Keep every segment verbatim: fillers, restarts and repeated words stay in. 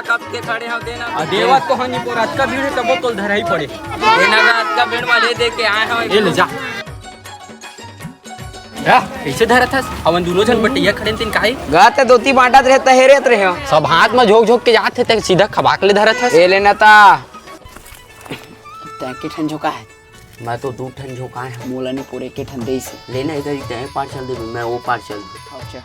कब के खड़े हव, देना। आ, देवत तो हनी पोर अतका भीड़ हे, तबो तोल धराई पड़े। देना गा, अतका भीड़ मा ले दे के आए हव। ए, ले जा। रा, कइसे धरत हस? अवन दूनों झन बटैया खड़े तेन काहे? गा ते दोती बांटत रहे, त हेरत रहे हो। सब हाथ मा झोंक झोंक के जात हे, ते सीधा खबाक ले धरत हस। ए, लेना ता। तैं के ठन झोंका है? मैं तो दू ठन झोंकाए हंव। मोला नहीं पूरे के ठन देइस। लेना इधर ही, तैं पार चल दे, मैं वो पार चल दे। अच्छा।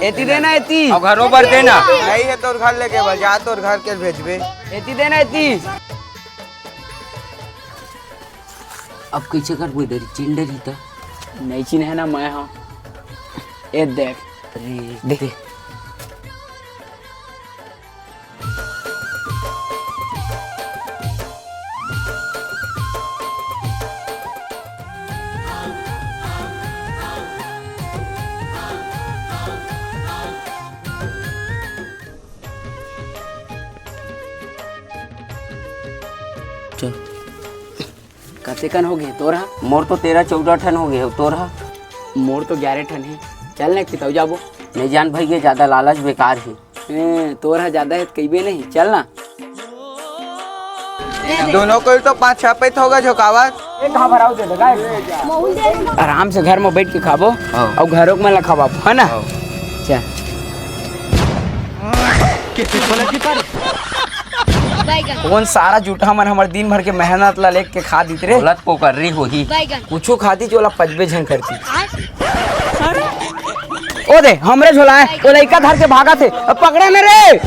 एती देना, एती। अउ घरो बर देना। नहीं है तोर घर लेके बा, जा तोर घर के भेजबे। एती देना, एती। अब कइसे करबो इधर, चिन डरही त? नहीं चिन्हे ना मैं, हाँ। ए देख। अरे, दे। चल। कतेकन हो गे तोर हा? मोर तो तेरह चौदह ठन हो गे, तोर हा? मोर तो ग्यारह ठन हे। चल ना, किताऊ जाबो। नहीं जान भाई, ये ज्यादा लालच बेकार हे। ए, तोर हा ज्यादा हे त कहिबे नहीं, चल ना। दोनों को तो पाँच छह पैत होगा झोंकावत। एक घाव भराव दे दे, गाय। आराम से घर में बैठ के खाबो, हाँ। अउ घरों में ला खवाबो, है ना? हाँ। चल। कौन सारा जूठा मन हमर दिन भर के मेहनत ला लेके खा दीत रे? गलत को कर रही होही। कुछू खाती चोला पचबे झन करती। ओ दे, हमरे झोला है, वो लइका धर के भागत हे, अब पकड़े में रे।